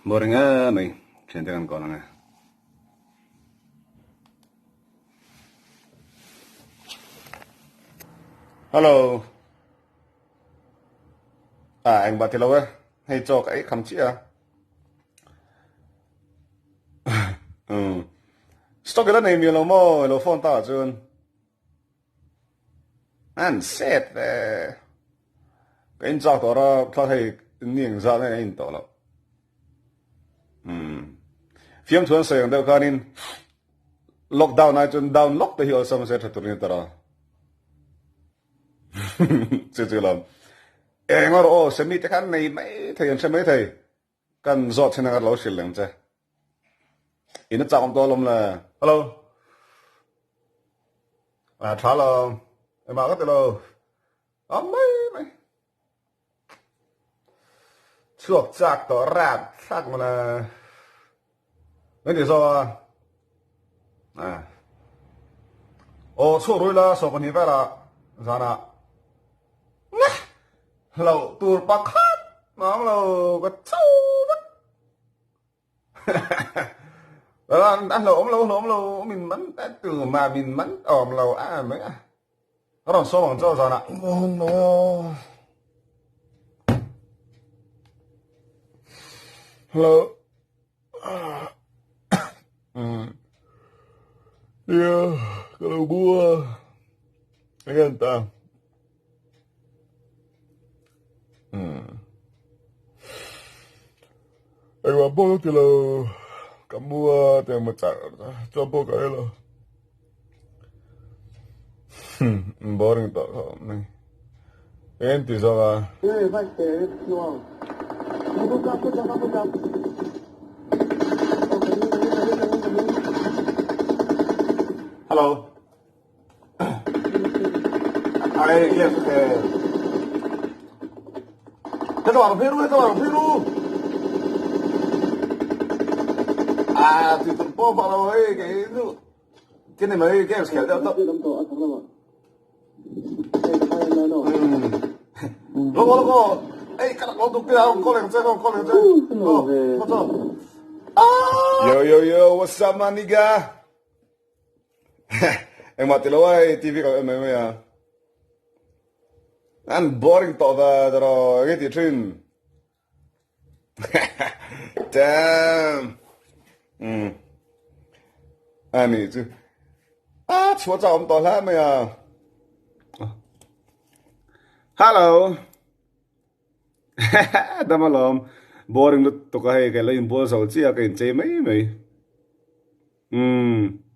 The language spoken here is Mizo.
Boring em mai thiante kan kawn ang e. Hello. À engmah ti lo e, hei chaw ka ei kham chiah a. Umm. Stock ila nei miah lo maw ilo phone ta ah chuan. An set ve. Ka in chak tawh ra thla hei ni eng zat nge a in tawh loh. Umm. Fiamthu an sawi ang deuh khanin lockdown ai chuan down lock te hi awlsam se tha tur ni ta ra. Chu chu lawm. Eng rawh aw semi te khan nei mai thei an hre mai thei. Kan zawt thin anga lo hrilh lem che. In a chak awm tawh alawm le. Hello. À tha lo. Engmah ka ti lo. Awm mai mai. Chhuak chak tawh rat thlak mawle. Engti zawk a? À. Aw chhuak rui la 12 velah zanah. Hlauh tur pakhat mang lo ka cho vek. A hlauhawm lo hlauhawm lo min man tu ma min man awm lo a mai a. Ka rawn sawm ang chaw zanah. Hello. Yeah, ka lo bua. Again ta. Engmah pawh ka ti lo, ka mu a tiang ma char chuan pawh ka hre lo. Boring tawh khawp mai. Eng ti zawk a? Hello. Ai yes okay. Thế các bạn phía ru, các bạn phía ru. À thì tụi po vào rồi cái cái này mới cái khéo đeo tóc. Lô lô Ê, các bạn tụi kia không có liền chơi không có liền chơi. Yo yo yo, what's up my nigga? Engmah ti lo ai TV ka en mai mai a. An boring tawh ve ta rawh enge tih thin. Damn. Umm. Ani chu. A chhuah chau awm tawh hle mai a. Hello. Dam alawm. Boring lutuk a hei ka lo inbual zo chiah a ka inchei mai mai. Umm.